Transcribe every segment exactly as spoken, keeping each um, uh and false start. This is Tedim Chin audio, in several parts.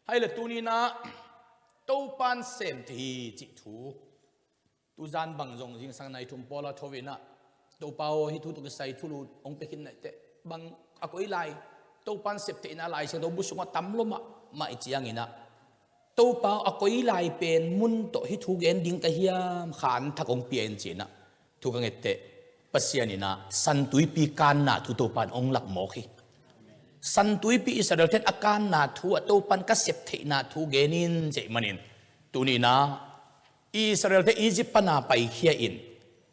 Ahih leh tuni-in ah Topa'n sem thei hi cih thu, tuzan bang zong zingsang nai thum pawl a tho-in ah, Topa aw, hih thu tawh kisai thulu hong pia khin na hih teh, bang a koi lai, Topa'n sep theihna Lai Siangtho bu sungah tam lua mahmah i cih ciangin ah, Topa aw, a koi lai pen mun tawh hih thu gen ding ka hiam, khan thak hong pia in ci-in ah thu ka nget teh, Pasian in ah San Tuipi kanna thu Topa'n hong lak mawk hi. San Tuipi Israel-te'n a kanna thu ah Topa'n ka sep theihna thu gen in ci ahih manin, tuni-in ah Israel-te Egypt pan a paikhia in,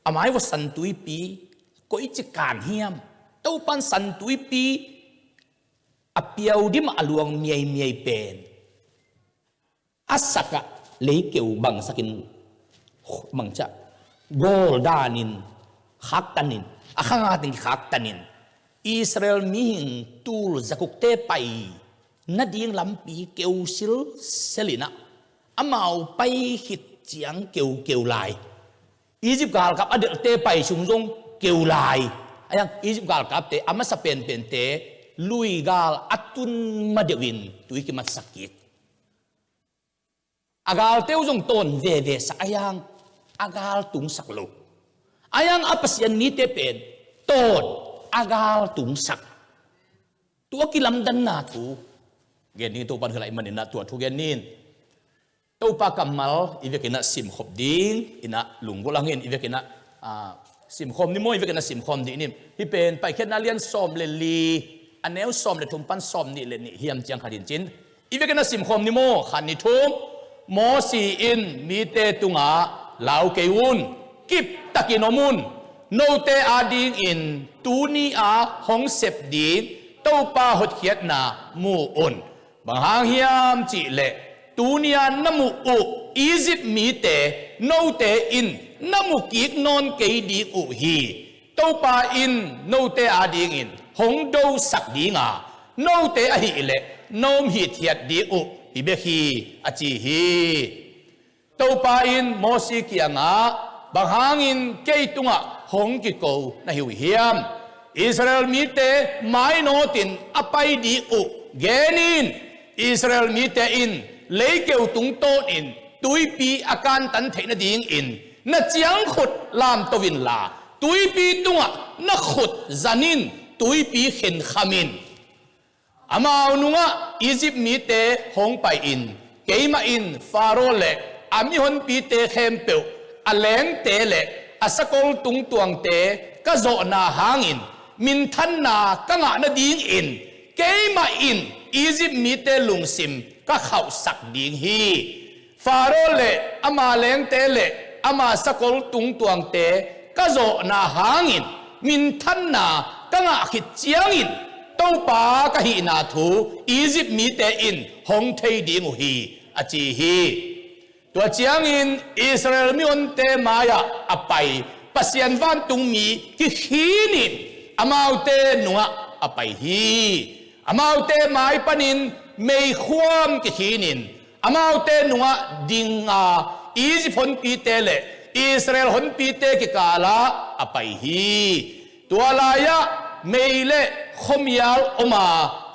a mai uah San Tuipi koici kan hiam, Topa'n San Tuipi a piau dim a luang miaimiai pen a sak ah leikeu bangsakin, bangci a, gawl danin khaktanin, a kha ngatin khaktanin, Israel mihing tul zakukte pai nading lampi keu silsel in ah, amau pai khit ciang keukeu lai. Egypt galkap a delhte pai sung zong keu lai. Ahi hang Egypt galkapte a masa penpente lui gal a tun ma deuhin tui kimatsak kik. A galte uh zong tawn veve sak, ahi hang a gal tungsak lo. Ahi hang a Pasian mite pen tawn a gal tungsak. Tua kilamdanna thu gen ding Topa'n hilh ahih manin ah tua thu gen ni. Topa kammal i vekin ah simkhop ding in ah lunggulh hang in, i vekin ah, ah, simkhawm ni maw, i vekin ah simkhawm dih ni. Hih pen Paikhiatna lian sawm le li, a neu sawm le thum pan sawmnih le nih hiam ciang khat in cin, i vekin ah simkhawm ni maw, khat, nih, thum. Mosi in mite tungah, "Lau kei un, kiptakin om un, note adingin tuni-a hong sep ding Topa hotkhiatna mu un. Bang hang hiam cih leh, tuni-a na muh uh Egypt mite note in na mu kik nawn kei ding uh hi. Topa in note adingin hong dosak ding a, note ahih leh na om hithiat ding uh hi bek hi," a ci hi. Topa in Mosi kiangah, "Bang hangin kei tungah hong kiko na hi uh hiam? Israel mite mainawtin a pai ding uh gen in. Israel mite in leikeu tungtawnin tuipi a kantan theih nadingin na ciangkhut lamto inla, tuipi tungah na khut zan in, tuipi khenkham in. Amau nungah Egypt mite hong pai-in, keimah in Faro le a mihonpite khempeuh, a leengte le a sakol tungtuangte ka zawhna hangin minthanna ka ngah nadingin keimah in Egypt mite lungsim ka khauhsak ding hi. Faro le ama leengte le ama sakol tungtuangte ka zawhna hangin minthanna ka ngah khit ciangin Topa ka hihna thu Egypt mite in hong thei ding uh hi," a ci hi. Tua ciangin Israel mihonte mai-ah a pai Pasian vantungmi kikhinin amaute nungah a pai hi. Amaute mai panin meikhuam kikhinin amaute nungah dinga Egypt honpite le Israel honpite kikalah a pai hi. Tua lai-ah mei le khuamial om a,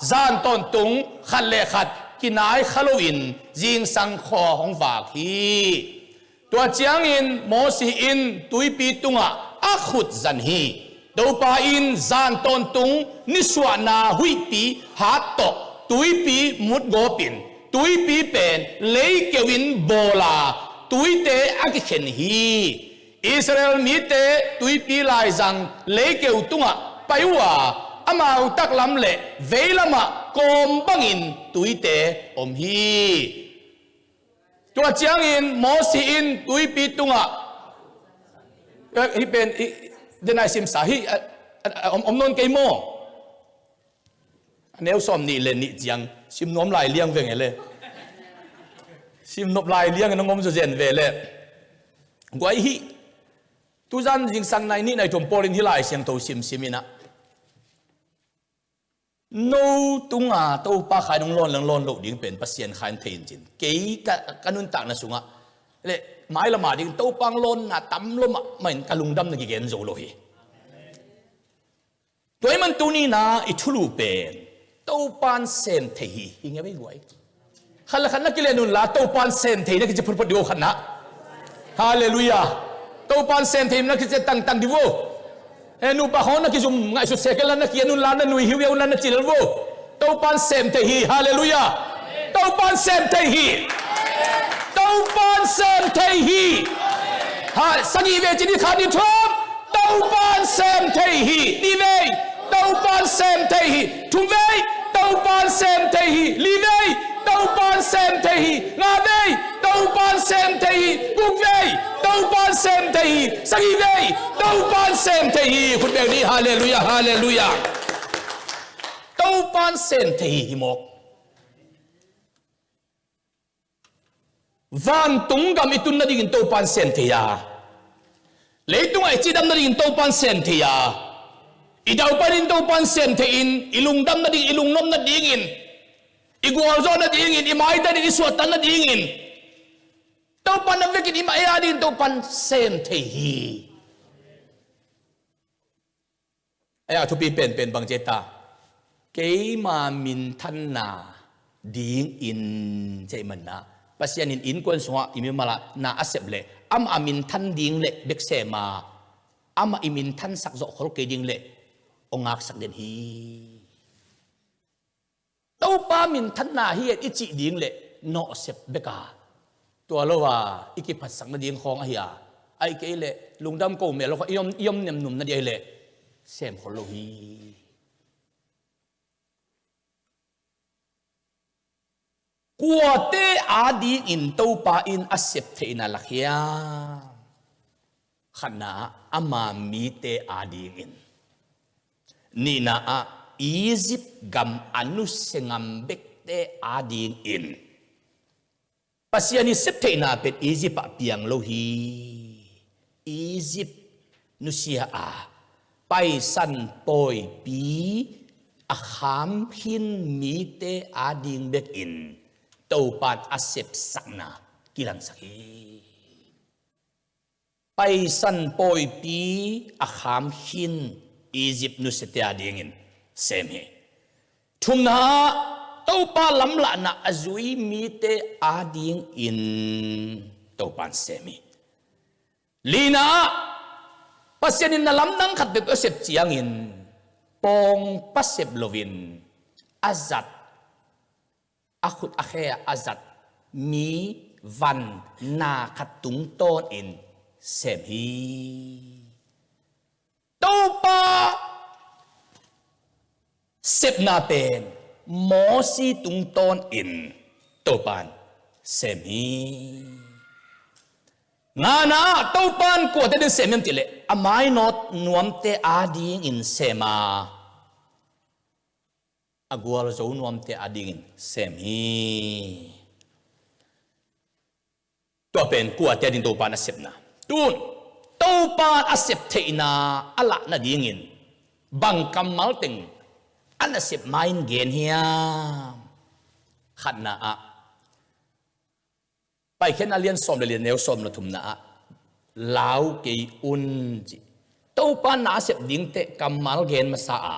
zan tawntung khat le khat kinai kha loin zingsang khua hong vak hi. Tua ciangin Mosi in tuipi tungah a khut zan hi. Topa in zan tawntung nisuahna huihpi hat tawh tuipi mutgawpin tuipi pen leikeu in bawl a, tuite a kikhen hi. Israel mite tuipi laizang leikeu tungah pai uh a, amau taklam le veilamah kawm bangin tuite om hi. Tua ciangin Mosi in tuipi tungah, eh, hih pen, hih, den a i simsa hih, a, a, a, om, om nawn kei maw? A neu sawmnih le nih ciang sim nuam lai liang veng e le. Sim nop lai liang e, nong om zawzen ve le. Guai hih, tuzan zingsang nai nih nai thum pawlin hih Lai Siangtho simsim in ah, "No tunga Topa kha in hong lawn leng lawn loh ding pen Pasian kha in thei in cin. Kei ka, ka nuntakna sungah le mailam a ding Topa hong lawnna tam lua mahmah in ka lungdamna kigen zo lo hi." Tua ahih man tuni-in ah i thulu pen Topa'n sem thei hi, hi nge bei guai. Khat le khat na kilen un la, Topan sem thei na kici phutphut dih uh khat na. Halleluiah. Topan sem thei na kici tangtang dih uh. E, nupa khawng na kizum ngaihsut sek la, na kian un la, na nui hiuhiau un la, na cil uh. Topan sem thei hi. Halleluiah. Topan sem thei hi. Topan sem thei hi. Ha, sagih vei ci ni, khat, nih, thum. Topan sem thei hi. Nih vei. Topan sem thei hi. Thum vei. Topan sem thei hi. Li vei. Topan sem thei hi. Nga vei. Topan sem thei hi. Guk vei. Topan sem thei hi. Sagih vei. Topan sem thei hi. Khut beng ni. Halleluiah. Halleluiah. Topan sem thei hi, hi mawk. Vantung gam i tun nadingin Topan sem thei a, leitungah i cidam nadingin Topan sem thei a, i daupanin Topan sem thei in, i lungdam nading, i lungnuam nadingin, i gualzawh nadingin, i maitan in, i suahtak nadingin, Topan a vekin i mah ei a dingin Topan sem thei hi. Ei a thupi penpen bang ci ta, keima minthanna dingin ci ahih manin, Pasian in innkuan sungah i mimal ah na a sep leh amah a minthan ding leh bek sem a, amah i minthansak zawh khol kei ding leh hong ngaksak den hi. Topa minthanna hi hen i cih ding leh nawhsep bek a, tua lo a i kiphatsak nading khawng ahi a, ahih kei leh lungdam ko mel lo kha i om, i om nemnum nading ahih leh sem khol lo hi. Kuate adingin Topa in a sep theihna lak hiam? Khatna ah ama mite adingin. Nihna ah Egypt gam a nusia ngam bekte adingin. Pasian i sep theihna pen Egypt ah piang lo hi. Egypt nusia a Paisan pawipi a kham khin mite ading bekin Topan a sepsakna kilangsak hi. Paisan pawipi a kham khin Egypt nusiate adingin sem hi. Thumna ah Topa lamlahna a zui mite adingin Topan sem hi. Lina ah Pasian in na lamdang khat bek a sep ciangin pawngpa sep loin a zat, a khut a khe a zat mi van na khat tungtawnin sem hi. Topa sepna pen Mosi tungtawnin Topan sem hi. Ngana ah Topan kuate din sem hiam cih leh a mainawt nuamte adingin sem a, a gualzo nuamte adingin sem hi. Tua pen kuate ading Topan a sepna. Tun Topan a sep theihna a lah nadingin bang kammal teng a nasep ma-in gen hiam? Khatna ah Paikhiatna lian sawm le lian neu sawm le thumna ah lau kei un ci. Topa na a sep dingteh kammal gen masa a,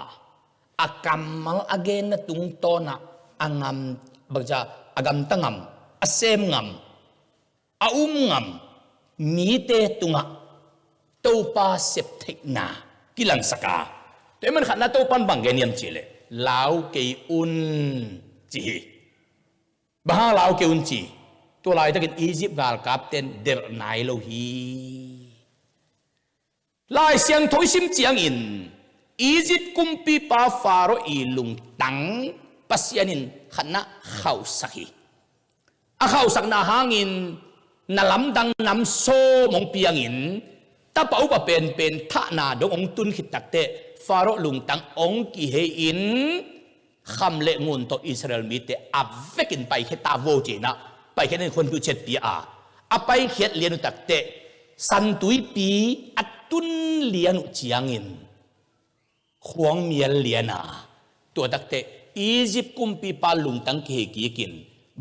a kammal a genna tungtawnah a ngam, bangcia, a gamta ngam, a sem ngam, a um ngam mite tungah Topa sep theihna kilangsak a. Tua ahih manin khatna Topan bang gen hiam cih leh lau kei un ci hi. Bang hang lau kei un ci? Tua laitakin Egypt galkapten delh nai lo hi. Lai Siangtho i sim ciangin Egypt kumpipa Pharaoh i lungtang Pasian in khatna khauhsak hi. A khauhsakna hangin na lamdang nam sawm hong piangin tapa upa penpen thahna dong hong tun khit takteh Pharaoh lungtang hong kihei-in kham le ngun tawh Israel mite a vekin paikhia ta vo ci-in ah paikhiatna in khuanuh ciat pia a, a paikhiat lian uh takteh San Tuipi a tun lian uh ciangin khuang mial lian a, tua takteh Egypt kumpipa lungtang kihei kikin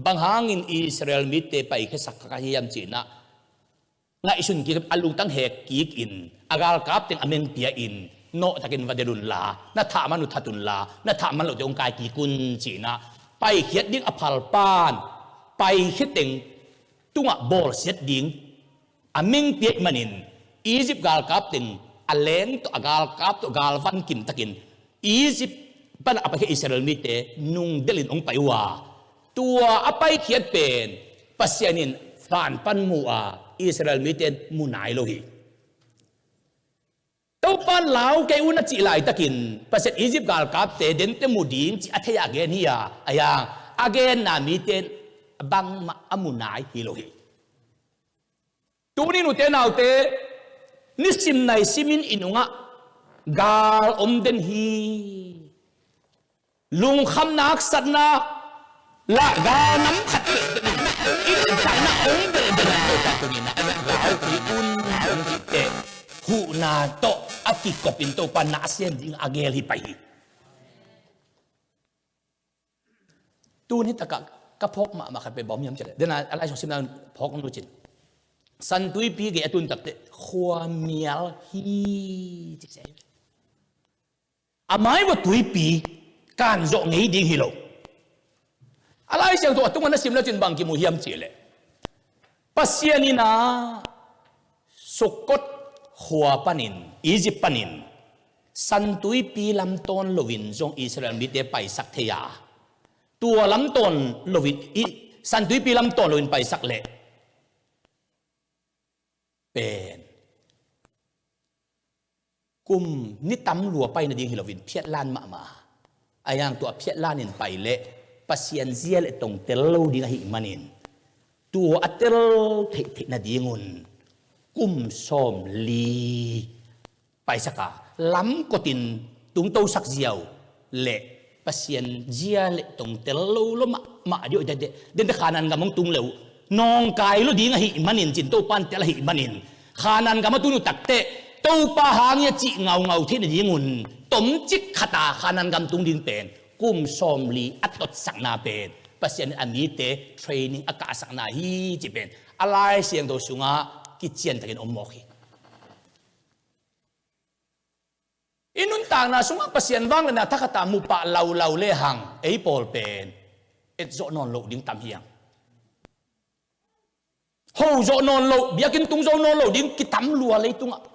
bang hangin Israel mite paikhiasak ka hiam ci-in ah ngaihsun kik a, lungtang hek kikin a galkap teng a meng pia-in nawhtakin va delh unla, na thah man uh that unla, na thah man loh teng hong kai kik un ci-in ah paikhiat ding a phalpa'n paikhia teng tungah bawlsiat ding a mengpi ahih manin, Egypt galkap teng a leng tawh, a galkap tawh galvan kimtakin Egypt pan a paikhia Israel mite nungdelhin hong pai uh a, tua a paikhiat pen Pasian in van pan mu a, Israel mite mu nai lo hi. Topa'n lau kei un a cih laitakin Pasian Egypt galkapte dente mu ding cih a thei a gen hi a, a yang a genna mite bangmah a mu nai hi lo hi. Tuni nute naute, nisim nai simin i nungah gal om den hi. Lungkhamna, haksatna, lah gal nam khat peuh tungin, i lungkhamna hong belh belh tungin, lau kei un hong cih teh, huhna tawh a kikopin Topa na a sem ding a gel hi pai hi. Tuni takah ka phawk mahmah khat pen bawm hiam cih leh, den a, a Lai Siangtho simna phawk nucin, San Tuipi gei a tun takteh khuamial hi ci se. A mai vua tuipi kan zawh ngei ding hi lo. A Lai Siangtho a tungah na sim lecin bang kimu hiam cih leh, Pasian in a Sukkot khua panin, Egypt panin San Tuipi lam tawn loin zong Israel mite paisak thei a, tua lam tawn loin, i, San Tuipi lam tawn loin paisak leh pen kum ni tam lua pai nading hi loin phiatlan mahmah a, a yang tua phiatlan in pai leh Pasian zia le tong tel lo ding ahih manin, tua a tel theih theih nadingun kum sawmli paisak a, lam kotin tungtosak ziau le Pasian zia le tong tel lo lo mahmah dih uh. Dente, dente Khanan gam hong tung le uh nawngkai lo ding ahih manin, cin Topa'n tel ahih manin, Khanan gam a tun uh takteh Topa hang hi a cih ngaungau theih nadingun tomcik khat a Khanan gam tung ding pen kum sawmli a totsakna pen Pasian in a mite training a kahsakna hi cih pen a Lai Siangtho sungah kiciantakin om mawk hi. I nuntakna sungah Pasian vangliatna thakhat a mu pah laulau lehang ei pawl pen etzawh nawn loh ding tam hi hang. Ho zawh nawn loh, biakinn tung zo nawn lo ding kitam lua leitungah.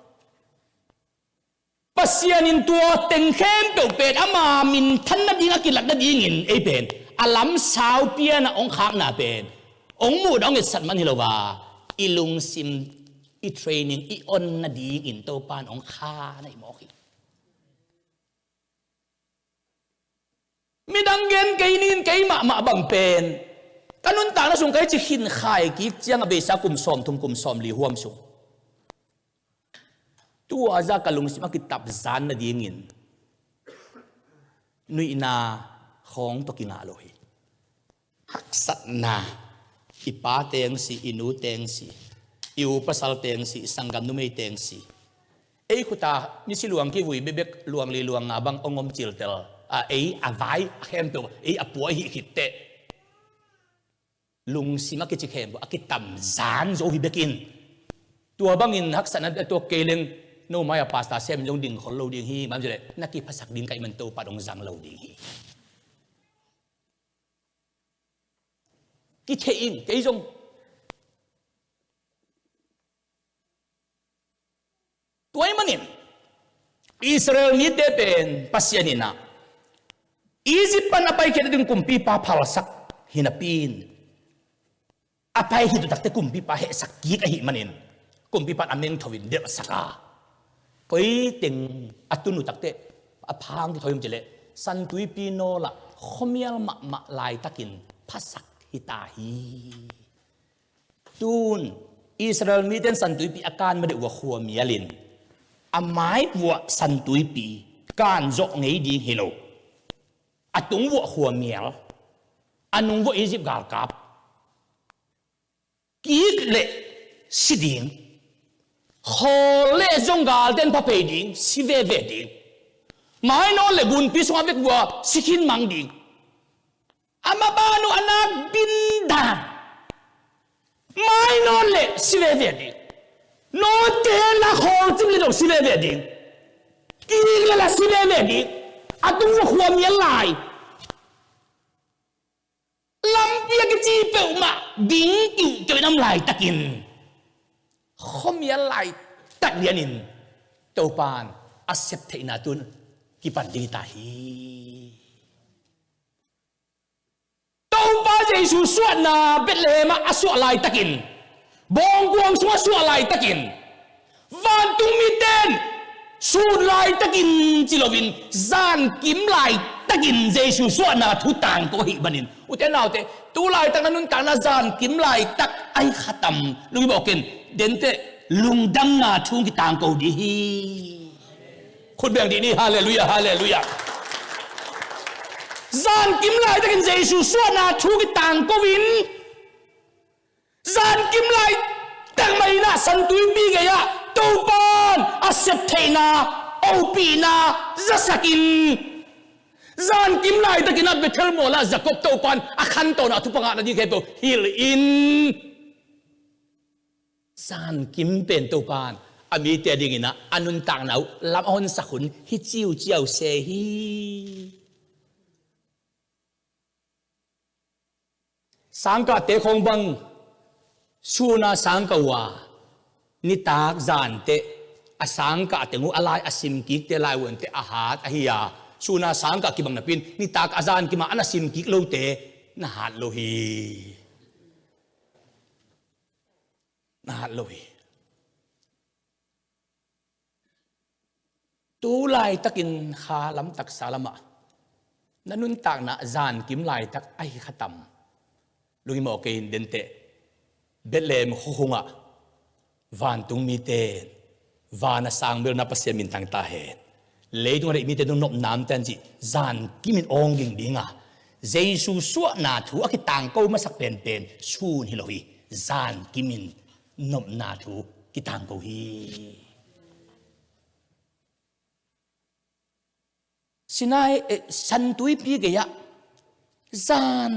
Pasian in tua teng khempeuh pen ama minthan nading a kilat nadingin ei pen a lamsau pianah hong khakna pen hong muhdah hong etsat man hi lo a, i lungsim, i training, i on nadingin Topa'n hong kha na hi mawk hi. Midang gen kei ning, kei mahmah bang pen ka nuntakna sung kei ci khin khai kik ciang a beisa kum sawmthum kum sawmli huam sung, tua zah ka lungsim a kitapzan nadingin nuihna khawng tawh kingah lo hi. Haksatna, i pa teng si, i nu teng si, i u pasal teng si, i sanggam numei teng si, ei khuta misi luang kivui bekbek luang li luang nga bang hong om ciltel a, ei a vai a khempeuh ei a pua ahih khitteh lungsim a kici khempeuh a kitamzan zo hi bekin, tua bangin haksatna a tuak kei leng no mai-ah pastor sem zong ding khol lo ding hi. Bang hang hiam cih leh na kiphasak ding ka hih man Topa dong zang lo ding hi. Kithei ing, kei zong. Tua ahih manin Israel mite pen Pasian in ah Egypt pan a paikhiat ding kumpipa phalsak hi napi-in, a paikhiat uh takteh kumpipa hehsak kik ahih manin kumpipa in a mengtho in delhsak a, koi teng a tun uh takteh a pha hong kitho hiam cih leh San Tuipi nawl ah khuamial mahmah laitakin phasak hi ta hi. Tun Israel mite in San Tuipi a kan ma deuh uh a khuamial in, a mai vuah San Tuipi kan zawh ngei ding hi lo. A tung vuah khuamial, a nung vuah Egypt galkap. Kik leh si ding, khawl leh zong galte in pha phei ding, si veve ding. Mai nawn leh gunpi sungah vek uh a si khin mang ding. A maban uh a nak bin dan. Mai nawn leh si veve ding. Nawte la khawl cim leh zong si veve ding. Kik leh la si veve ding. A tung uh a khuamial lai. Lampi a kici peuhmah ding kiuhkeuh in a om laitakin, khuamial laitak lianin Topan a sep theihna tun kipan ding hi ta hi. Topa Jesu suahna Bethlehem ah a suah laitakin, bawngkuang sungah suah laitakin, vantung mite in sun laitakin ci loin, zankim laitakin Jesu suahna thu tangko ahih manin, ute naute, tu laitak na nuntakna zankim laitak ahi kha tam? Lunghimawh ken, denteh lungdamna thu kitangko ding hi. Khut beng dih ni, halleluiah, halleluiah. Zankim laitakin Jesu suahna thu kitangko in, zankim laitak mah in ah San Tuipi gei-ah Topan a sep theihna, hopihna zasakin, zankim laitakin ah Bethel mual ah Jacob Topan a khantohna thupha ngahna ding khempeuh hilh in, zankim pen Topan a mite adingin ah a nuntakna uh lam a honsak hun hi ciuciau se hi. Sangkahte khawng bang sun a sangkah uh a, nitak zan teh a sangkah teng uh a lai a simkikte lai uh enteh a hat ahi a, sun a sangkah kibang napi-in nitak a zankim a na simkik lote na hat lo hi. Na hat lo hi. Tu laitakin kha lam taksa lamah na nuntakna zankim laitak ahi kha tam? Lunghimawh kei in, denteh Bethlehem khuakhungah vantung mite, van a sang belna Pasian min thang ta hen. Leitung a deih mite tung nopna om ta hen cih zankim in awng ging ding a, Jesu suahna thu a kitangko masak penpen sun hi lo hi. Zankim in nopna thu kitangko hi. Sinai, eh, San Tuipi gei-ah zan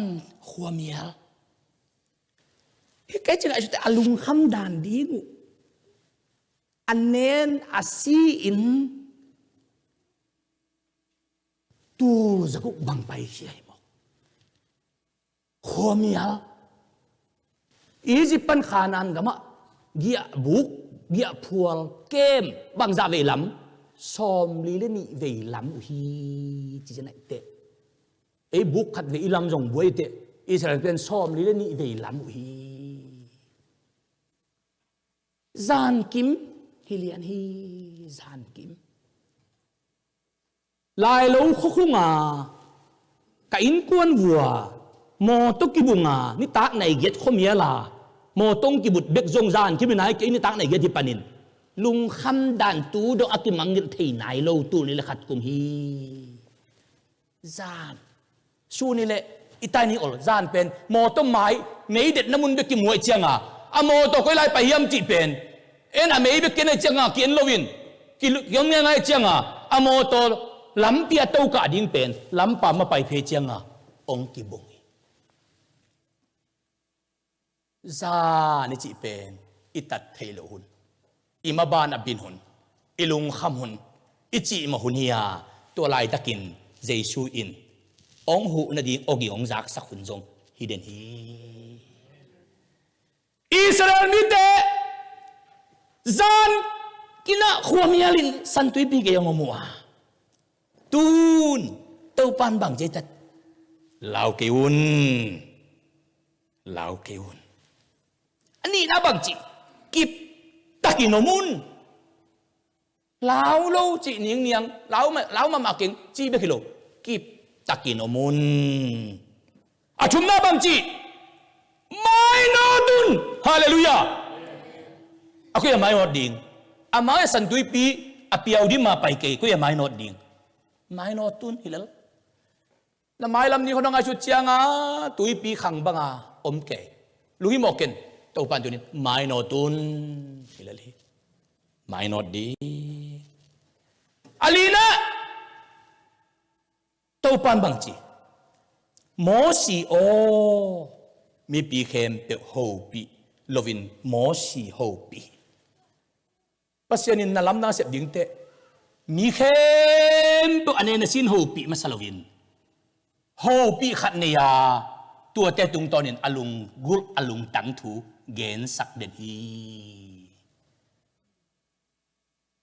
khuamial. Hih kei ci ngaihsut teh a lungkham dan ding uh, a nen a si-in tul za guk bang paikhia hi maw. Khuamial. Egypt pan Khanaan gamah giahbuk, giahphual kem bangzah vei lam? Sawmli le nih vei lam uh hi, ci ciang a i teh. Ei buk khat vei i lam zong buai teh, Israel pen sawmli le nih vei lam uh hi. Zankim hi lian hi, zankim. Lailo khuakhunga ka innkuan vua mawtaw kibunga nitak nai giat khuamial a mawtaw hong kibut bek zong zankim hi nai kei, nitak nai giat hi panin lungkham dan tu dong a kimangngilh thei nai lo, tul nih le khat kum hi. Zan. Sun nih le i tai ni ol zan pen mawtaw mai mei detna mun bek kimu ahih cianga, a mawtaw koi lai pai hiam cih pen en a mei bek ken ahih cianga ki-en loin ki, ki-om ngaingai ahih cianga, a mawtaw lampi a tokah ding pen lampa mah pai phei cianga hong kibung hi. Zan i cih pen i tat theih loh hun, i maban a bin hun, i lungkham hun, i cih mah hun hi a, tua laitakin Jesu in hong huh nading awging hong zaksak hun zong hi den hi. Israel mite zan kinah khuamial in San Tuipi gei hong om uh a, tun Topan bang ci hiam? Lau kei un. Lau kei un. A nihna bang ci? Kiptakin om un. Lau lo cih ningniang, lau ma, lau mahmah keng cih bek hi lo. Kiptakin om un. A thumna bang ci? Mainawt un. Halleluiah. A koi a mainawt ding? A mai a San Tuipi a piau ding mah pai kei, koi a mainawt ding? Mainawt un hi lel. Na mailam nih khawng na ngaihsut cianga tuipi khang banga om kei. Lunghimawh ken, Topan tunin mainawt un hi lel hi. Mainawt ding. A lina, Topan bang ci? Mosi aw, mipi khempeuh hopih loin Mosi hopih. Pasian in na lamdang a sep ding teh mi khempeuh a nen a sin hopih masa loin, hopih khat nei a, Tuate tungtawnin a lunggulh, a lungtang thu gensak den hi.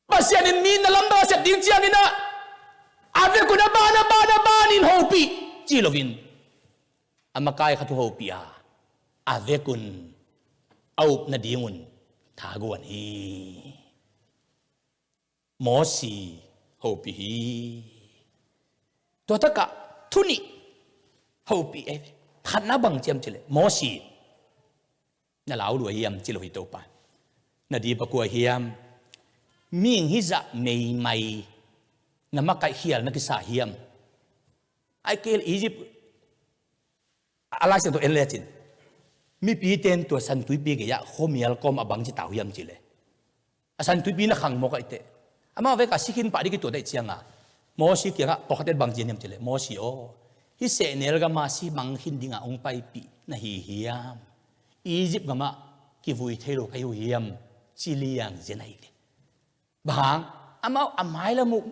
Pasian in mi na lamdang a sep ding ciangin ah, a vekun a ban, a ban, a banin hopih ci loin, a makai khat uh hopih a, a vekun a up nadingun thaguan hi. Mosi hopih hi. Tua takah thu nih hopih ei ve. Khatna bang ciam cileh, Mosi, na lau lua hiam ci lo hi Topa. Na dip a kua hiam? Mihing hizah meimai na makaih khial na kisa hiam? Ai kei Egypt a Lai Siangtho en lecin, mipite in tua San Tuipi gei-ah khuamial kawm a bangci tau hiam cileh, a San Tuipi na khang mawk ahih teh, amau vek a si khin pah ding kituat ahih cianga, Mosi kiangah pawlkhatte in bang ci hiam cileh, Mosi aw, hih sehnel gama si mang khin dinga hong paipih na hi hiam? Egypt gamah kivui thei lo ka hi uh hiam? Ci liang zen ahih leh. Bang hang? Amau a mailam uh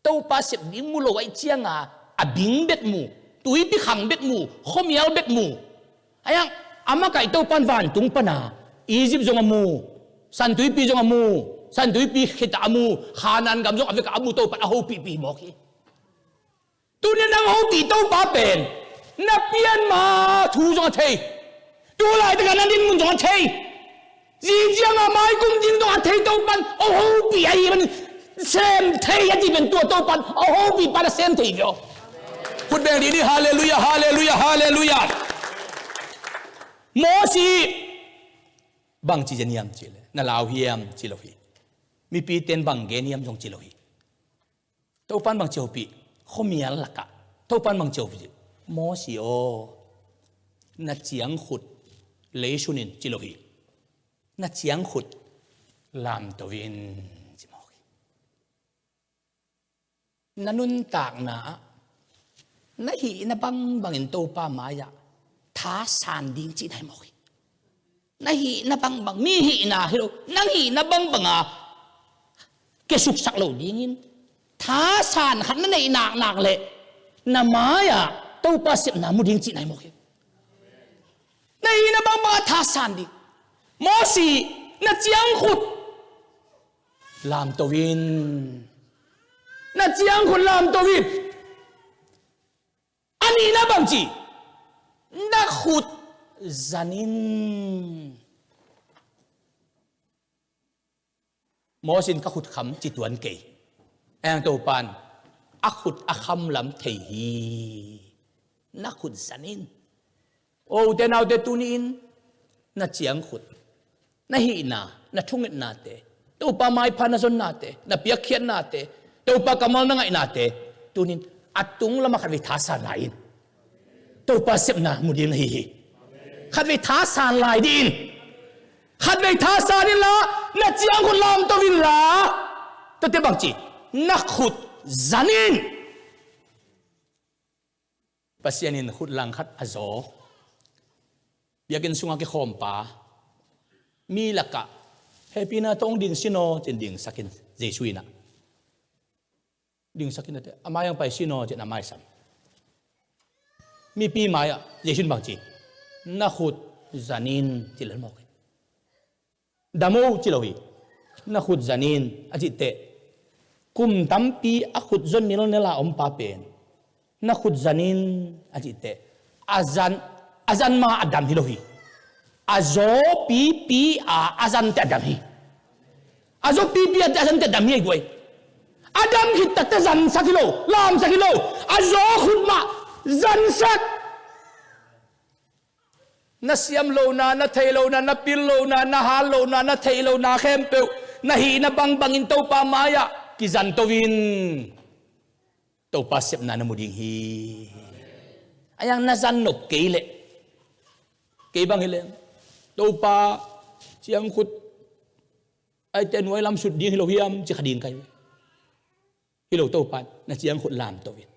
Topa sep ding mu lo ahih cianga, a bing bek mu, tuipi khang bek mu, khuamial bek mu. Ahi hang a makaih Topa in vantung pana Egypt zong a mu, San Tuipi zong a mu, San Tuipi khitah a mu, Khanaan gam zong a vekah a mu, Topa in a hopihpih mawk hi. Tuni nang hopih Topa pen na pian ma thu zong a thei. Tu laitakah na dinmun zong a thei. Zing cianga mai kum ding zong a thei Topa in hong hopih ahi manin sem thei a cih pen tua Topa in hong hopih pa na sem thei hi aw. Khut beng dih ni, halleluiah, halleluiah, halleluiah. Mosi bang ci zen hiam cileh, na lau hiam ci lo hi. Mipite in bang gen hiam zong ci lo hi. Topa in bang ci hopih, khuamial lakah Topa in bang ci hopih, Mosi aw, na ciangkhut lei sun in ci lo hi. Na ciangkhut lamto in ci mawk hi. Na nuntakna ah na hihna bangbangin Topa mai-ah thasan ding cihna hi mawk hi. Na hihna bangbang, mi hihna hi lo, nang hihna bangbanga kiasuksak loh dingin thasan khat na neih naknak leh na mai-ah Topa sepna mu ding cihna hi mawk hi. Na hihna bangbanga thasan ding. Mosi, na ciangkhut lamto in. Na ciangkhut lamto in. A nihna bang ci? Na khut zan in. Mosi in ka khut kham ci tuan kei. Ahi hang Topa in a khut a kham lam thei hi. Na khut zan in. Ute naute, tuni in na ciangkhut, na hihna, na thungetnate, Topa maipha na zonnate, na piakkhiatnate, Topa kammal na ngaihnate, tuni in a tung lamah khatvei thasan lai in. Topa sepna mu ding na hi hi. Khatvei thasan lai dih in. Khatvei thasan inla, na ciangkhut lamto inla. Tuate bang ci? Na khut zan in. Pasian in khut langkhat a zaw, biakinn sungah kikhawmpa mi lakah, hehpihna tawh hong ding sin aw, ci-in dingsak in, Jesu in ah. Dingsak in a teh, a mai-ah hong pai sin aw, ci-in a maisam. Mipi mai-ah Jesu in bang ci? Na khut zan in, ci lel mawk in. Dam o ci lo hi. Na khut zan in a cih teh, kum tampi a khut zon nilnel a om pa pen, na khut zan in a cih teh, a zan, a zan ma a dam hi lo hi. A zaw pipi a, a zan teh a dam hi. A zaw pipi a, a zan teh a dam hi ei guai. A dam khit tak teh zansak hi lo, lamsak hi lo. A zaw khut mah zansak. Na siam lohna, na theih lohna, na pil lohna, na hal lohna, na theih lohna khempeuh, na hihna bangbangin Topa mai-ah kizanto in. Topa sepna na mu ding hi. Ahi hang na zan nop kei leh, kei bang hi leh, Topa ciangkhut, aite nuai lam sut ding hi lo hiam, ci kha ding ka hi. Hi lo, Topa in na ciangkhut lamto in.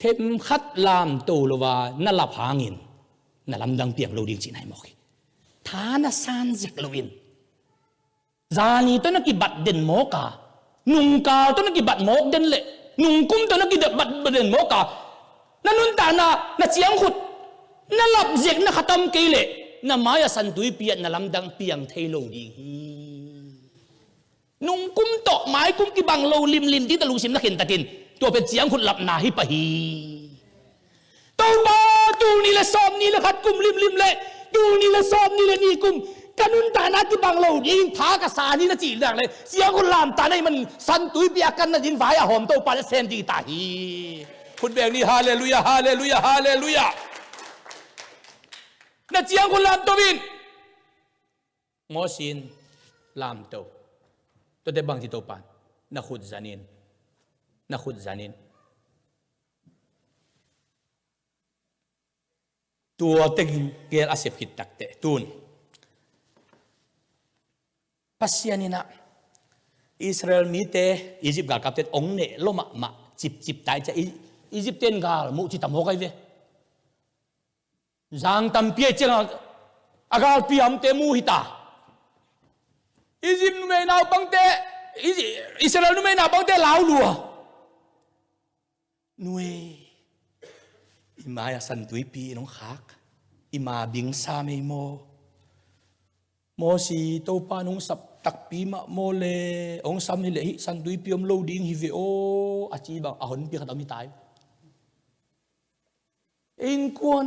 Themkhat lamto lo a na lap hangin na lamdang piang lo ding cihna hi mawk hi. Tha na san zek loin, zani tawh na kibat den mawk a, nungkal tawh na kibat mawk den leh, nungkum tawh na kibat den mawk a, Na nuntakna, na ciangkhut, na lapzek na khatam kei leh na mai-ah San Tuipi ah na lamdang piang thei lo ding hi. Nungkum tawh maikum kibang lo limlim ding tawh lungsim na khentat in, tua pen ciangkhut lapna hi pah hi. Topa, tul nih le sawmnih le khat kum limlim le tul nih le sawmnih le nih kum ka nuntakna kibang lo ding tha ka sa ni na cih nak le, ciangkhut lamta na hih manin San Tuipi a kan nading vai a hawm Topa na sem ding ta hi. Khut beng ni, halleluiah, halleluiah, halleluiah. Na ciangkhut lamto in. Mosi in lamto. Tuate bang ci Topan, na khut zanin. Na khut zanin. Tua teng gel a sep khit takteh tun Pasian in ah Israel mite Egypt galkapte ong neh lo mahmah, cipcip tai cia, Egypt ten gal muh ci tam hawk ai ve. Zang tampi ai ciangah a galpi a omte mu hita. Egypt numei naupangte, Israel numei naupangte lau lua. Nuei, i mai-ah San Tuipi in hong khak, i ma bingsa mei maw? Mosi, Topa in hong sap takpi mah maw le, hong sam hileh hih San Tuipi om lo ding hi ve aw, a ci bang a honpi khat om hi tai. Innkuan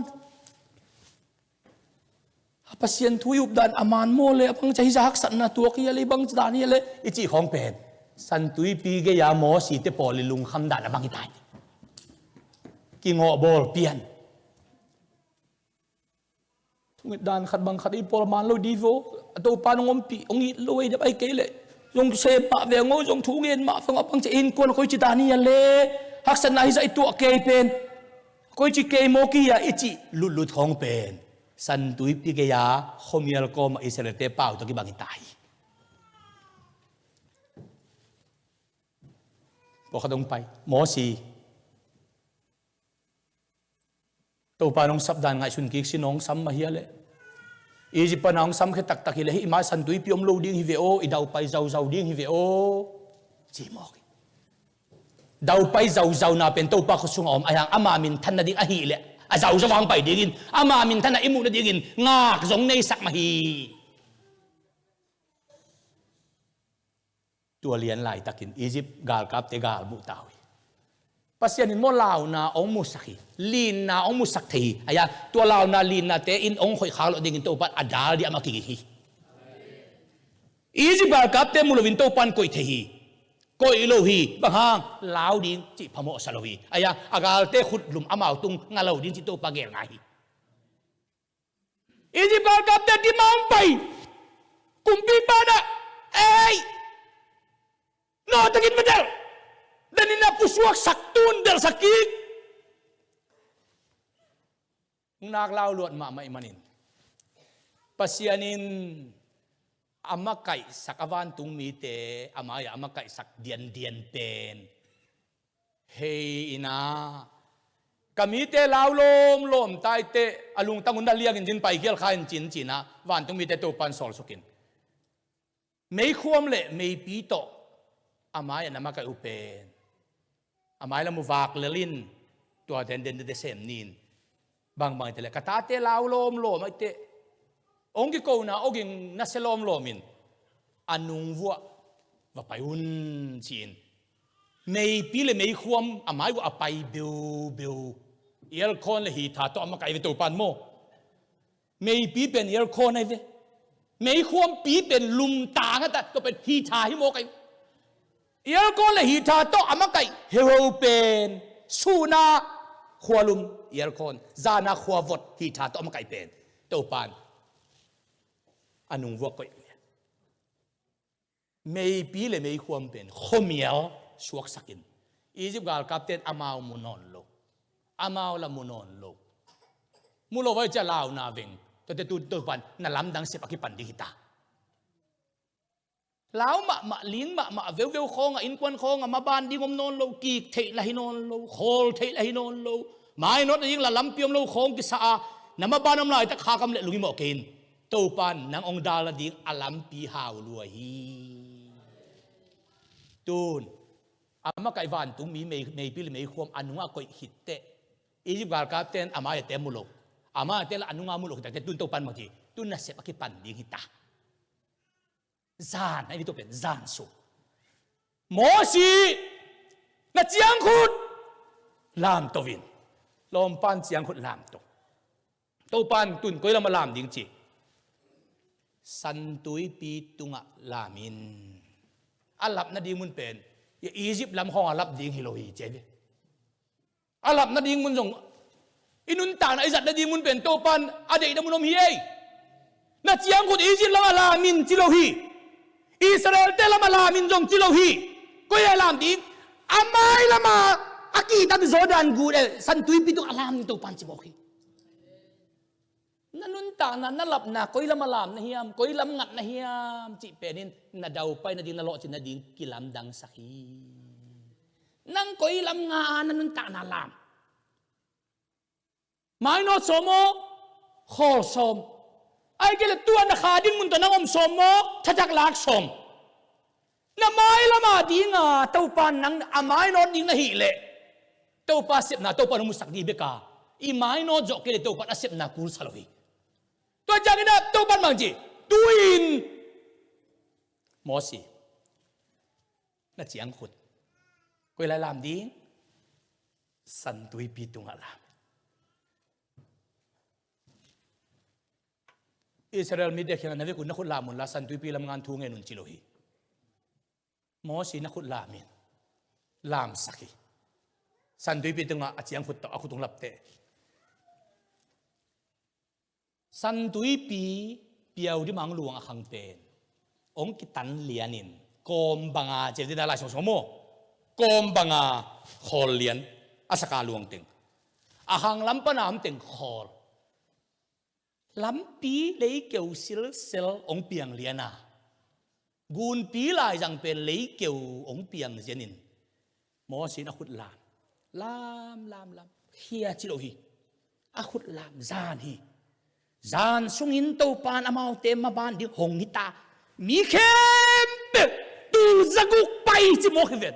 a Pasian thu i updan a man maw le, a bangcia hih zah haksatna tuak hi a le, i bangcia dan hi a le i cih khawng pen San Tuipi gei-a Mosite pawl i lungkham dan a bang hi tai. Kingawhbawl pian. Thunget dan khat bang khat i pawl a man lo di vo. A Topa in hong ompih, hong it lo ei dap ai kei leh zong sem mah veng aw, zong thu ngen mah veng aw, a bangcia innkuan a koici dan hi a le, haksatna hih zah i tuah kei pen, koici kei maw ki-a i cih lutlut khawng pen San Tuipi gei-a khuamial kawmah Israelte pau tawh kibang hi tai. Pawlkhat hong pai, Mosi, Topa in hong sap dan ngaihsun kik sin, hong sam mah hi a le, Egypt pana hong samkhia taktak hileh hih i mai-ah San Tuipi om lo ding hi ve aw, i daupai zauzau ding hi ve aw, ci mawk hi. Daupai zauzauna pen Topa khut sungah om a hiang, ama minthan nading ahih leh a zauzau hong pai dingin, ama minthan a i muh nadingin ngak zong neisak mah hi. Tua lian laitakin Egypt galkapte gal muh ta uh hi. Pasian in maw launa hong musak hi, linna hong musak thei hi. Ahi a, tua launa linnate in hong khoih khak loh dingin Topa in a dal ding amah kiging hi. Egypt galkapte mu loin Topa in koih thei hi. Koih lo hi, bang hang, lau ding cih phamawhsa lo hi. Ahi a, a galte khutlum amau tung nga lo ding cih Topa gel ngai hi. Egypt galkapte dima hong pai. Kumpipa in ah, ei, nawhtakin va delh. Danin a pusuaksak, tun delhsak kik. Hong nak lau luat mahmah ih manin Pasian in a makaihsak, a vantung mite a mai-ah a makaihsak diandian pen hei in ah, ka mite lau lawmlawm tai teh, a lungtang un na liangin cin, paikhial kha in cin, ci-in ah vantung mite Topa in sawlsuk in, meikhuam le meipi tawh a mai-ah na makaih uh pen a mai lam uh vak lel in, tua denden dede sem ni in. Bangbang hi teh leh, ka tate lau lawmlawm ahih teh, hong kikona awging nasia lawmlawm in, a nung vuah va pai un, ci-in meipi le meikhuam a mai vuah a pai beubeu. Ialkhawn le hitha tawh a makaih ve Topa in maw. Meipi pen ialkhawn ahi ve. Meikhuampi pen lumtang a ta, tua pen hitha hi mawk ahi. Ialkhawn le hitha tawh a makaih heuheu pen, suhna khualum ialkhawn, zana khuavot hitha tawh a makaih pen Topa in a nungvuah koih. Meipi le meikhuam pen khuamial suaksak in, Egypt galkapte in amau mu nawn lo, amau la mu nawn lo. Mu lo vai cia launa veng, tuate tu Topa in na lamdang sep a kipan ding hi ta. Lau mahmah, ling mahmah, veuveu khawngah, innkuan khawngah maban ding om nawn lo, kik theih la hi nawn lo, khawl theih la hi nawn lo, mainawt ding la lampi om lo khawng kisa a, na maban om laitak khakam le lungim awh kei in, Topa in nang hong dal nading a lampi hau lua hi. Tun a makaih vantung mi, mei, meipi le meikhuam a nungah koih khit teh, Egypt galkapte in a mai-a te mu lo, a mai-a te lah a nunga mu lo, hi takte tun Topa'n bang ci, tun nasep a kipan ding hi ta. Zan, a hi tua pen zan sung Mosi, na ciangkhut lamto in. Lawmpa'n ciangkhut lamto. Topa'n tun koi lam a lam ding ci? San Tuipi tungah lam in. A lap nading mun pen Egypt lam khawng a lap ding hi lo hi ci hi ve. A lap nading mun zong, i nuntakna i zat nading mun pen Topa'n a deihna mun om hi ei. Na ciangkhut Egypt lam a lam in ci lo hi. Israel-te lam a lam in zong ci lo hi. Koi a lam ding? A mai lam a, a kitan Jordan gu, eh, San Tuipi tungah lam ding Topa'n ci mawk hi. Na nuntakna, na lapna koi lam a lam na hiam, koi lam ngat na hiam cih pen in na daupai nading, na lawhcin nading kilamdangsak hi. Nang koi lam nga a na nuntakna lam? Mainawt sawm maw, khawl sawm? Ahih kei leh tua na kha ding mun tawh nang om sawm maw, thatak lak sawm? Na mai lam a ding a Topa'n nang a mainawt ding na hih leh, Topa sepna Topa'n hong musak ding bek a, i mainawt zawh kei leh Topa'n a sepna kul sa lo hi. Tua ciangin a Topa'n bang ci? Tu-in Mosi, na ciangkhut koi lai lam ding? San Tuipi tungah lam. Israel mite kiangah na vekun na khut lam unla San Tuipi lam ngan thu ngen un ci lo hi. Mosi, na khut lam in. Lamsak hi. San Tuipi tungah a ciangkhut tawh a khut hong lapteh. San Tuipi piau dima hong luang a khang pen hong kitan lianin kawm banga, ci-a dina lai sawsawm maw, kawm banga khawl lian a sak a luang teng. A khang lam pana om teng khawl. Lampi leikeu silsel hong piang lian a, gunpi laizang pen leikeu hong piang zianin Mosi in a khut lam. Lam, lam, lam. Khia ci lo hi. A khut lam, zan hi. Zan sungin Topa'n amaute maban ding hong hi ta. Mi khempeuh tul zaguk pai ci mawk hi ven.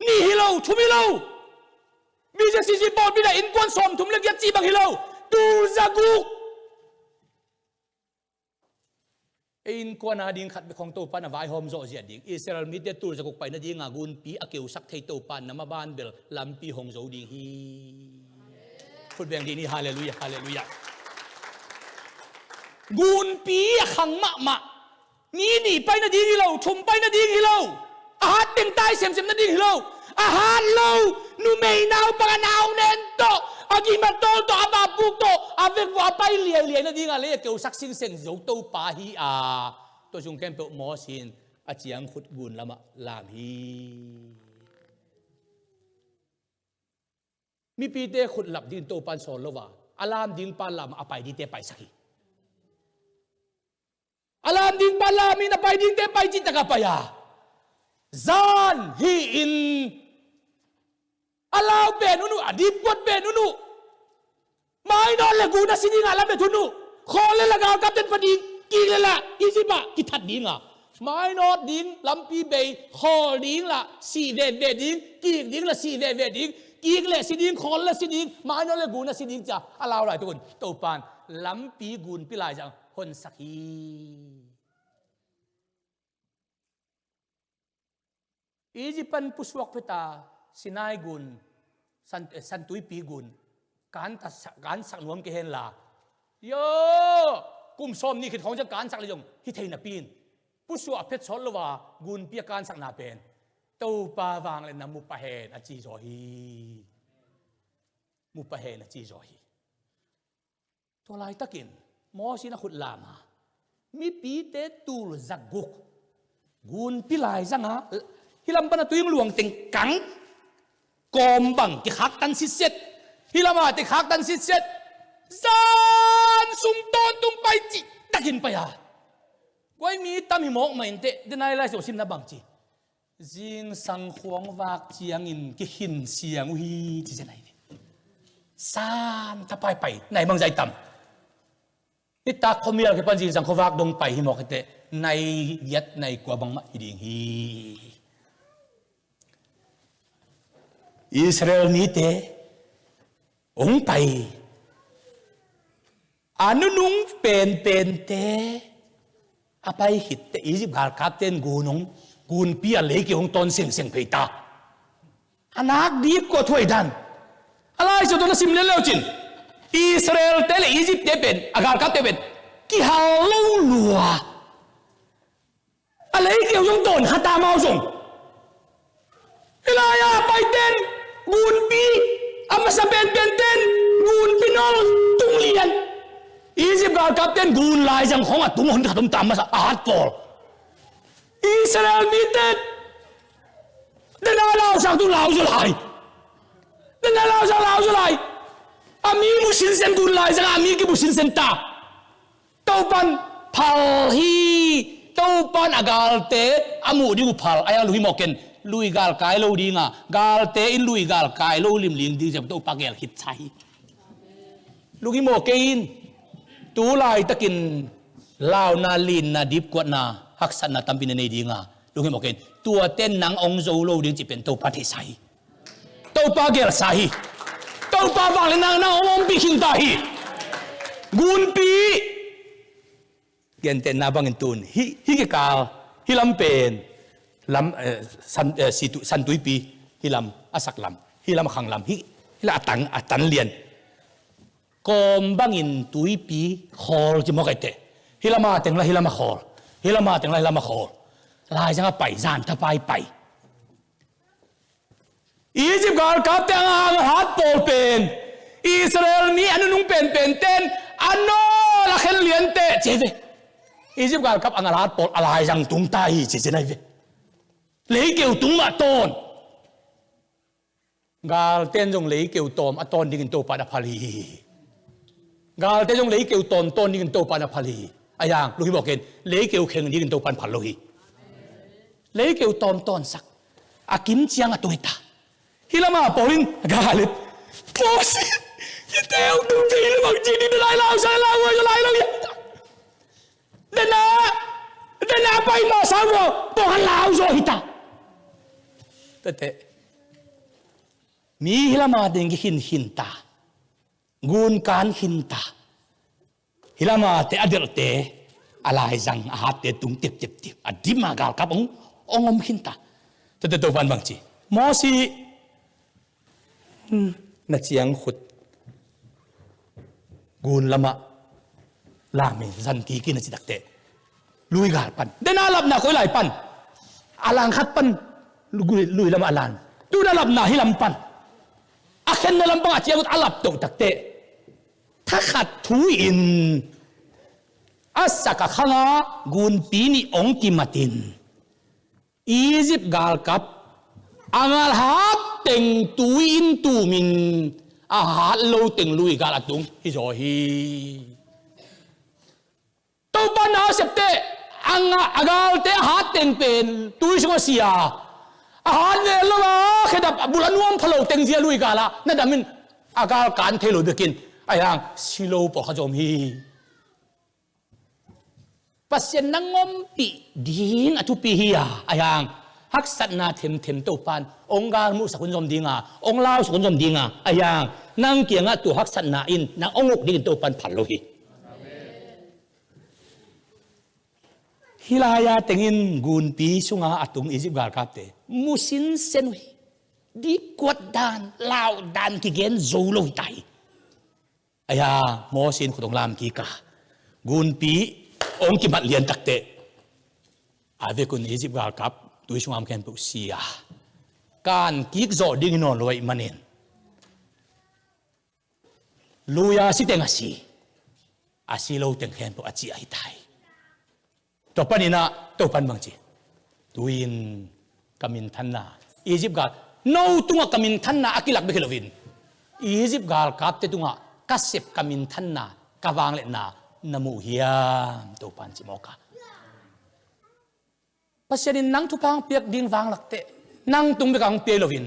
Nih hi lo, thum hi lo. BJCC pawlpi-a innkuan sawmthum le giat cih bang hi lo. Tul zaguk. Ei innkuan a ding khat bek hong Topa'n a vaihawm zawh ziah ding. Israel mite tul zaguk pai nadinga gunpi a keusak thei Topa'n na maban bel lampi hong zo ding hi. Khut beng dih ni, halleluiah, halleluiah. Gunpi a khang mahmah. Mi nih pai nading hi lo, thum pai nading hi lo. A hat teng tai semsem nading hi lo. A hat lo, numei naupang a nau nen tawh, a gim a tawl tawh, a vapuk tawh, a vekvawh a pai liailiai nadinga lei a keusak singseng zo Topa hi a. Tua sung khempeuh Mosi in a ciangkhut gun lamah lam hi. Mipite khut lap dingin Topa'n sawl lo a, a lam ding pa lam a, a pai dingte paisak hi. A lam ding pa lam in, a pai dingte pai cihtak a pai a. Zan hi-in a lau pen un uh, a dipkuat pen un uh. Mainawt le gun a si dinga lamet un uh. Khawl le la galkapte'n pha ding, kik le la Egypt ah kithat dinga. Mainawt ding, lampi bei, khawl ding la si veve ding, kik ding la si veve ding, kik le si ding, khawl le si ding, mainawt le gun a si ding ci-a a lau laitakun Topa'n lampi gunpi laizang honsak hi. Egypt pan pusuak phet a Sinai gun, San, eh, San Tuipi gun, kan ta sa-, kansak nuam kei henla. Yo, kum sawmnih khit khawng ciang kansak le zong hi thei napi-in, pusuak phet sawt lo a gunpi a kansakna pen Topa vangliatna mu pah hen a ci zaw hi. Mu pah hen a ci zaw hi. Tua laitakin Mosi in a khut lam a, mipite tul zaguk gunpi laizang a, hih lam pan a tui hong luang teng kang, kawm bang kikhaktan sitset, hih lam a teng khaktan sitset, zan sung tawntung pai cihtakin pai a. Kua i mi tam hi mawk mah inteh, denai lai sung simna bang ci. Zingsang khuang vak ciangin kikhin siang uh hi ci zen ahi ve. San ka paipai, nai bangzah i tam? Nitak khuamial kipan zingsang khuavak dong pai hi mawk hiteh, nai giat nai kua bangmah hi ding hi. Israel mite hong pai, a nunung penpente a pai khitte Egypt galkapte in gun hong, gunpi a leikeu hong tawn sengseng phei ta. A nak dip kua thuai dan. A Lai Siangtho na sim lian le uh cin, Israelte le Egyptte pen, a galkapte pen kihal lo lua. A leikeu zong tawn kha ta, amau zong. Hih lai-a paite in gunpi, a masa penpente in gunpi nol tung lian. Egypt galkapte in gun laizang khawng a tung hon khat om ta, a masa a hat pawl. Israel mite in dena lausang tu lau zaw lai. Dena lausang lau zaw lai. A mi mu sinsen, gun laizang a mi kimu sinsen ta. Topa'n phal hi. Topa'n a galte a muh ding uh phal. A yang lunghimawh ken, lui gal kai lo ding a, galte in lui gal kai lo limlim ding ci-a Topa gel khit sa hi. Lunghimawh kei in. Tu laitakin launa, linna, dipkuatna, haksatna tampi na nei ding a, lunghimawh kei in. Tuate in nang hong zo lo ding cih pen Topa thei sa hi. Topa gel sa hi. Topa vangliatna in nang hong ompih khin ta hi. Gunpi. Gentehna bangin tun hih, hih kikal, hih lam pen lam, eh, san, eh, situ, Santuipi, hih lam a sak lam, hih lam a khang lam, hih, hih lam a tan, a tan lian. Kawm bangin tuipi khawl ci mawk a, eite. Hih lam a teng la hih lam a khawl. Hih lam a teng la hih lam a khawl. Laizang a pai, zan thapai pai. Egypt galkapte a ngalhat pawl pen, Israel mi a nunung penpente in a nawl a khen lian teh ci hi ve. Egypt galkap a ngalhat pawl a laizang tung ta hi ci ci na hi ve. Leikeu tung mah tawn. Galte in zong leikeu tawm a tawn dingin Topa in a phal hi. Galte in zong leikeu tawm tawn dingin Topa in a phal hi. A yang, lunghimawh ken, leikeu kheng dingin Topa in phal lo hi. Leikeu tawm tawnsak. A kim ciang a tuai ta. Hih lam a pawl in, gal in, Moses, hih teu tung thei lo bang ci ding, lai lau sa, lau, lau, lau, lau, lau. Dena, dena pai mawh sa maw, pawng a lau zaw hi ta. Tete. Mi hih lam a ding kikhin khin ta. Gun kan khin ta. Hih lam a te a delhte, a laizang a hatte tung tep tep tep. A dim a galkap hong, hong om khin ta. Tete Topa'n bang ci. Moses, Hmm, na ciangkhut gun lamah lam in zan kik in a ci takteh, lui gal pan. Dena lapna koi lai pan? A langkhat pan, lui, lui lamah a lan. Tu na lapna hih lam pan. A khenna lampang a ciangkhut a lap toh takteh, thakhat thu in a sak a khang a gunpi nih hong kimat in, Egypt galkap a ngalhat teng tui in tum in, a hat lo teng lui gal a tung hi zaw hi. Topa na a septe, a nga-, a galte a hat teng pen tui sung a si a, a hat vel lo a, khedap a bul a nuam pha lo teng zia lui gal a na dam in, a gal kan thei lo bekin, a yang si lo pawlkhat zom hi. Pasian na ngompih ding a thupi hi a, a yang haksatna themthem Topan hong galmuhsak hun zom ding a, hong lausak hun zom ding a, a yang nang kiangah tua haksatna in nang hong uk dingin Topan phal lo hi. Hih lai-a tengin gunpi sunga a tung Egypt galkapte mu sinsen uh hi. Dikkuat dan, lau dan kigen zo lo hi ta hi. Aia, Moses in khut hong lam kik a, gunpi hong kimat lian takteh, a vekun Egypt galkap tui sungah om khempeuh si a, kan kik zawh ding hi nawn lo ahih manin, lui-a si teng a si, a si lo teng khempeuh a ciah hi ta hi. Tua panin ah Topan bang ci, tu-in ka minthanna, Egypt gal, no tungah ka minthanna a kilak bek hi loin, Egypt galkapte tungah ka sep ka minthanna, ka vangliatna na mu uh hiam, Topan ci mawk a. Pasian in nang thupha hong piak ding vanglak teh, nang tung bek a hong pia hi loin,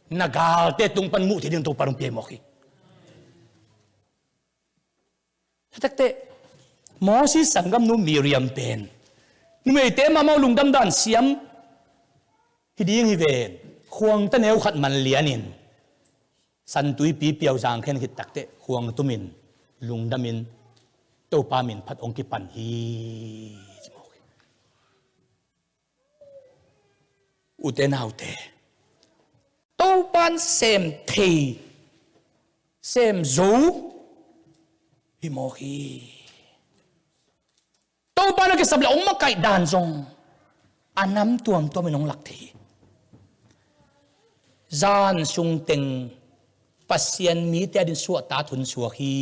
na galte tung pan muh theih ding Topan hong pia hi mawk hi. Taktak teh, Moses sanggamnu Miriam pen numeite mahmah uh lungdam dan siam hi ding hi ven. Khuangta neu khat man lianin San Tuipi piauzang khen khit takteh khuang tumin lungdamin Topa min phat hong kipan hi. Ute naute, Topan sem thei, sem zo hi mawk hi. Topan a kisap le hong makaih dan zong a nam tuamtuamin hong lak thei hi. Zan sung teng Pasian mite adin suahtak hun suak hi.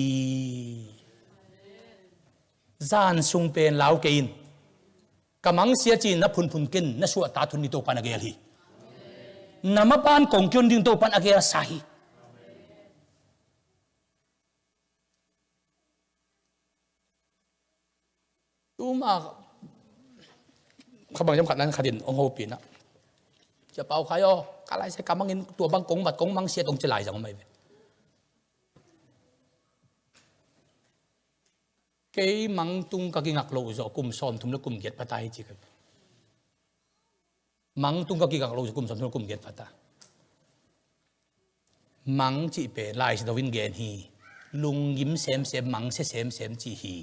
Zan sung pen lau kei in. Ka mangsia ci-in na phunphun ken na suahtak hun hi Topan a gel hi. Na mapan kong kion ding Topan a gelsa hi. Tuma kha bang jam khat nan khatin hong hopih na. Sia Pau Khai aw, ka lai se ka mangin tua bang kong mat kong mangsia tong ci lai zang mai ve. Kei mangtung ka kingak lo uh zawh kum sawmthum le kum giat pha ta hi ci ka. Mangtung ka kingak lo uh zawh kum sawmthum le kum giat pha ta. Mang cih pen Lai Siangtho in gen hi. Lunggim semsem, mang sia semsem cih hi.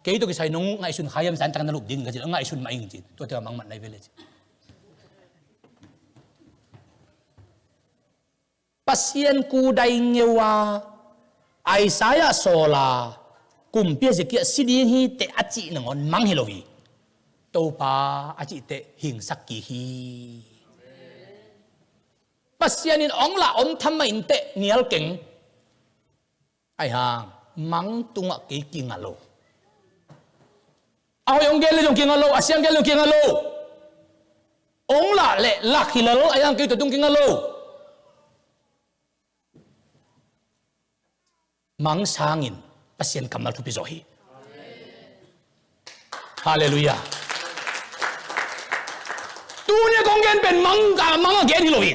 Kei tawh kisai nong ngaihsun kha hiam, zan tak na lup ding ka ci, ngaihsun mah ing ci. Tua tengah mang mat nai ve le ci. Pasian kudai ngeu a, Isaiah sawl a, kumpi Hezekiah si ding hi teh a cih nangawn mang hi lo hi. Topa a cih teh hingsak kik hi. Pasian in hong lah om tham mah in teh nial keng. Ahi hang, mang tungah kei kinga lo. A hoih hong gen le zong kinga lo, a siang gen le zong kinga lo. Hong lah le lak hi lel, ahi hang kei tua tung kinga lo. Mang sangin Pasian kammal thupi zaw hi. Halleluiah. Tuni a kong gen pen mang, mang a gen hi lo hi.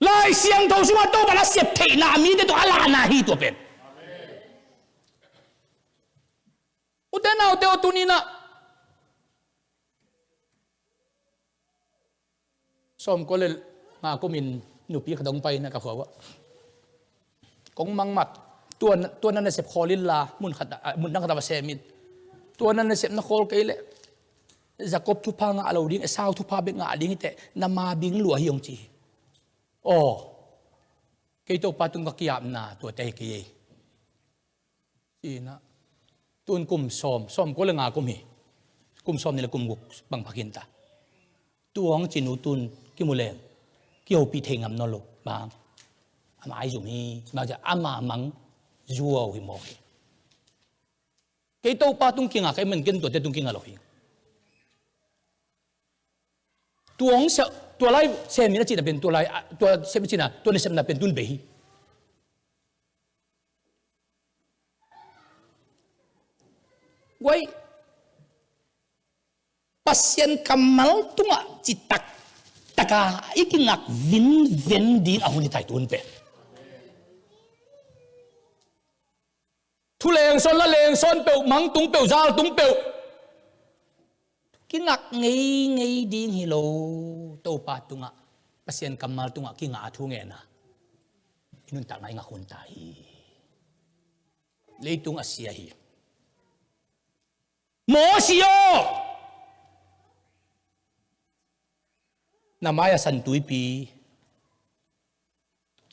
Lai Siangtho sungah Topa na sep theihna a mite tawh a lahna hi tua pen. Ute naute aw, tuni-in ah sawmkua le nga kumin nupi khat hong pai na ka khua uah. Kong mangmat, tua, tua na nasep khawl inla, mun khat, ah, mun dang khat ah va sem in. Tua na nasep na khawl kei leh Jacob thupha ngah lo ding, Esau thupha bek ngah ding hi teh, na ma bing lua hi hong ci hi. Aw, kei Topa tung ka ki-apna tuate hi kei ei. Ci-in ah, tun kum sawm, sawmkua le nga kum hi. Kum sawmnih le kum guk bang pha khin ta. Tua hong ci-in uh tun kimu leng, kihopih thei ngam nawn lo. Bang, a mai zum hi, bang ci-a ama mang zuau hi mawk hi. Kei Topa tung kinga ka hih man ken tuate tung kinga lo hi. Tua hong sia, tua lai sem in a cihna pen, tua lai, ah, tua sem in a cihna, tua nasepna pen tun bei hi. Guai, Pasian kammal tungah citak taka i kingak vinven ding a hun hi tai tun pen. Thu lengson, la lengson peuh, mang tung peuh, zal tung peuh kingak ngeingei ding hi lo. Topa tungah, Pasian kammal tungah kingah a thu ngen a, i nuntakna i ngak hun ta hi. Leitung a sia hi. Mosi aw, na mai-ah San Tuipi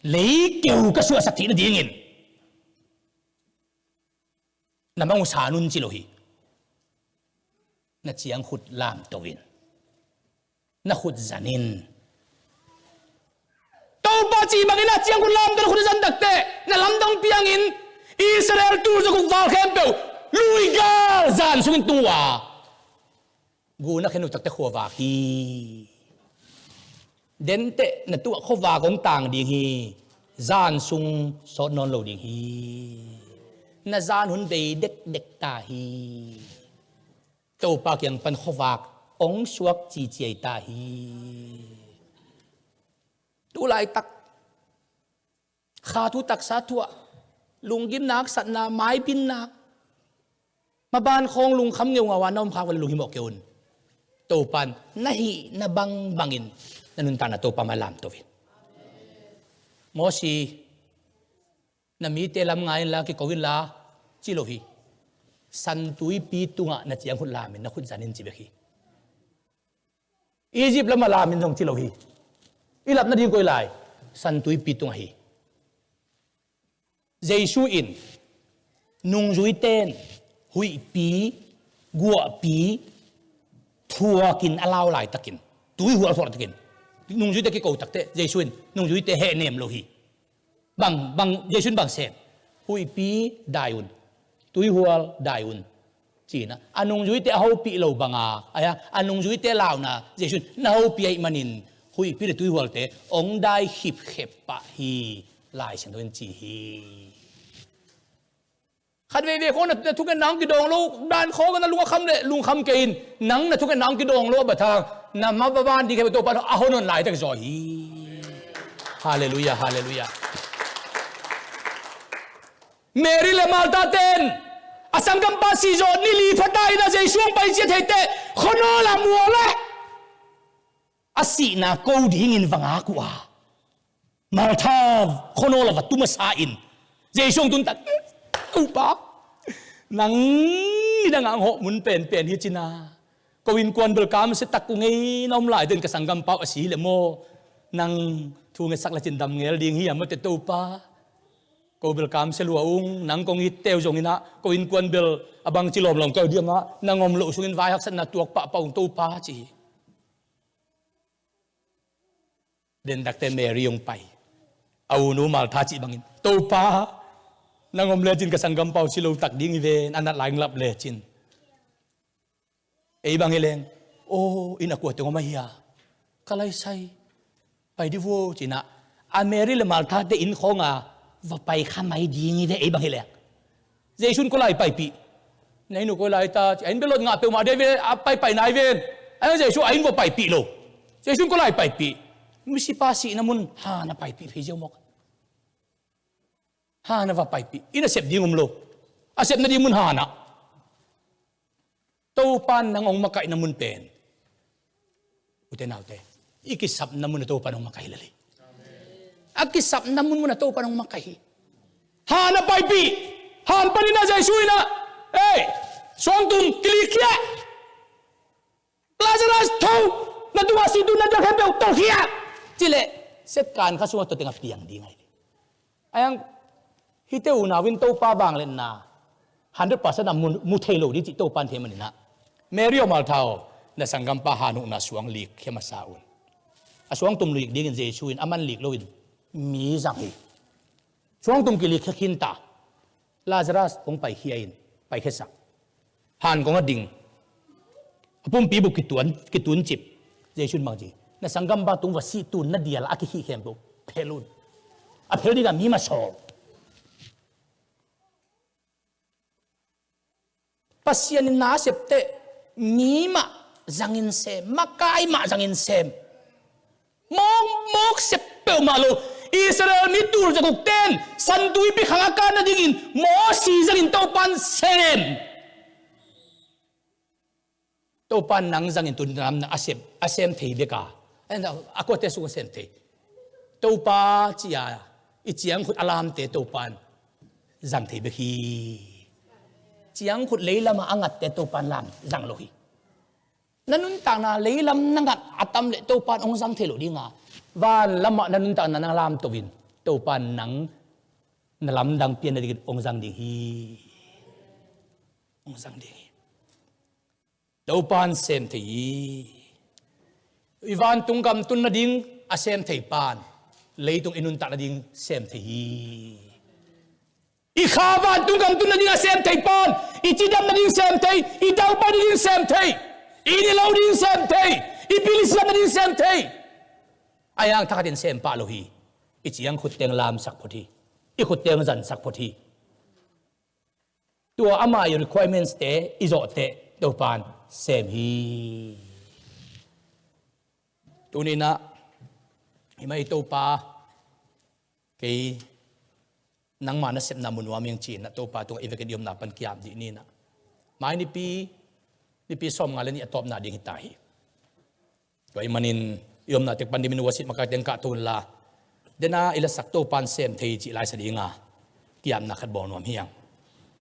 leikeu ka suahsak theih nadingin na mang uh san un ci lo hi. Na ciangkhut lamto in, na khut zan in. Topa cih bangin a ciangkhut lamto, na khut zan takteh na lamdang piangin Israel tul zaguk val khempeuh luigal zan sungin tung uh a, gu na khen uh takteh khuavak hi. Denteh na tungah khuavak hong tang ding hi. Zan sung sawt nawn lo ding hi. Na zan hun bei dekdek ta hi. Topa kiang pan khuavak hong suak ciciai ta hi. Tu laitak kha thu taksa thu ah lunggimna, haksatna, maipinna, maban khawng lungkham ngeungau a na om khak vua leh lunghimawh kei un. Topan na hihna bangbangin na nuntakna Topa mai lamto in. Mosi, na mite lam ngai inla, kiko inla, ci lo hi. Santuipi tungah na ciangkhut lamin na khut zanin ci bek hi. Egypt lamah lamin zong ci lo hi. I lap nading koi lai? Santuipi tungah hi. Jesu in nungzuite in huihpi, guahpi thuakin a lau laitakin, tuihual thuak takin nungzuite kiko takteh Jesu in nungzuite hehnem lo hi. Bang, bang, Jesu in bang sem? Huihpi dai un, tuihual dai un, ci-in a nungzuite a hopih lo banga, a, a nungzuite launa Jesu in na hopih ahih manin huihpi le tuihualte hong dai khipkhep pah hi, Lai Siangtho in ci hi. Khat veivei khawng na, na thungetna hong kidawng lo dan khawng na lung a kham le lungkham kei in, nang na thungetna hong kidawng lo a bathang na ma ba ban ding khe Topa a hon hon laitak zaw hi. Halleluiah, halleluiah. Mary le Martha ten a sanggampa sih zawh ni li pha ta in a Jesu hong pai ciat theiteh khuanawl ah mual le a sihna ko dingin va ngak uh a, Martha khuanawl ah va tu masa in Jesu hong tun tak, Topa, nang in a ngak hawh mun penpen hi cin a, ko innkuan bel kamsia tak uh ngei na om lai ten ka sanggampa uh a si le maw, nang thu ngetsak lecin dam ngel ding hi a, mate Topa. Ko bel kamsia lua ung, nang kong itte uh zongin a, ko innkuan bel a bangci lawmlawm ka uh diam a, nang om loh sungin vai haksatna tuak pahpah ung Topa, ci hi. Dentakte Mary hong pai. A unu Martha cih bangin, Topa, nang om lecin ka sanggampa uh si lo tak ding hi ven, a nat lai hong lap lecin. Ei bang hi leng, aw, inn a kua teng om ahi a, ka laisai, pai di vo, ci-in a, a Mary le Martha te inn khawng a va pai kha mai ding hi ve, ei bang hi leng. Jesu in kua lai paipih? Na inn uh kua lai ta, ci, a inn bel lot ngah peuhmah dei ve, a paipai nai ven. A Jesu a inn va paipih lo. Jesu in kua lai paipih? Misipa sihna mun han a paipih phei ziau mawk. Han a va paipih. Inn a sep ding om lo. A sepna ding mun han ah. Topa in nang hong makaihna mun pen, ute naute, i kisapna mun a Topa in hong makaih lel hi. A kisapna munmun a Topa in hong makaih hi. Han a paipih. Han panin a Jesu in a, ei, suangtum kilik khia, Lazarus tho, na tungah si tu na diak khempeuh tolh khia, ci leh setkan kha sungah tua tengah piang ding ahi. Ahi hang hihte unau in Topa vangliatna hundred percent a mu, mu thei lo ding cih Topa in thei manin ah, Mary aw, Martha aw, na sanggampa han ukna suang lik khia masa un. A suangtum lik dingin Jesu in a man lik loin mi zang hi. Suangtum kilik khia khinta. Lazarus hong paikhia in, paikhiasak. Han kong a ding. A pumpi buk kituan, kituncip. Jesu in bang ci? Na sanggampa tung va sih tun na dial a kikhih khempeuh phel un. A phel dingah mi mah sawl. Pasian in na a sep teh mi mah zangin sem, makai mah zangin sem. Mawk, mawk sep peuhmah lo. Israel mi tul zaguk ten Santuipi khang a kan nadingin Mosi zangin Topa in sem. Topa in nang zangin tun lam na a sem, a sem thei bek a, a kuate sung a sem thei? Topa ci-a i ciangkhut a lamte Topa in zang thei bek hi. Ciangkhut leilamah a ngatte Topa in lam zang lo hi. Na nuntakna leilam na ngat a tam leh Topa in hong zang thei lo ding a, van lamah na nuntakna na lamto in Topa in nang na lamdang pian nadingin hong zang ding hi. Hong zang ding hi. Topa in sem thei hi. I vantung gam tun nading a sem thei pan, leitung i nuntak nading sem thei hi. I kha vantung gam tun nading a sem thei pan, i cidam nading sem thei, i daupai nading sem thei, i inn i lo ding sem thei, i bil i siam nading sem thei. Ahi hang thakhatin sem pah lo hi. I ciangkhut teng lamsak phot hi. I khut teng zansak phot hi. Tua ama i requirements te i zawh teh Topa in sem hi. Tuni-in ah, hi mah hi Topa, kei nangma nasepna mu nuam ing ci-in ah Topa tungah i vekin i omna pan kiam dih ni-in ah. Mai nipi, nipi sawmnga le nih a tawpna ding hi ta hi. Tua ahih manin i omna tek pan dimin worship makaite in kah tun la, dena i lasak Topan sem thei cih laisa dinga kiamna khat bawl nuam hi hang.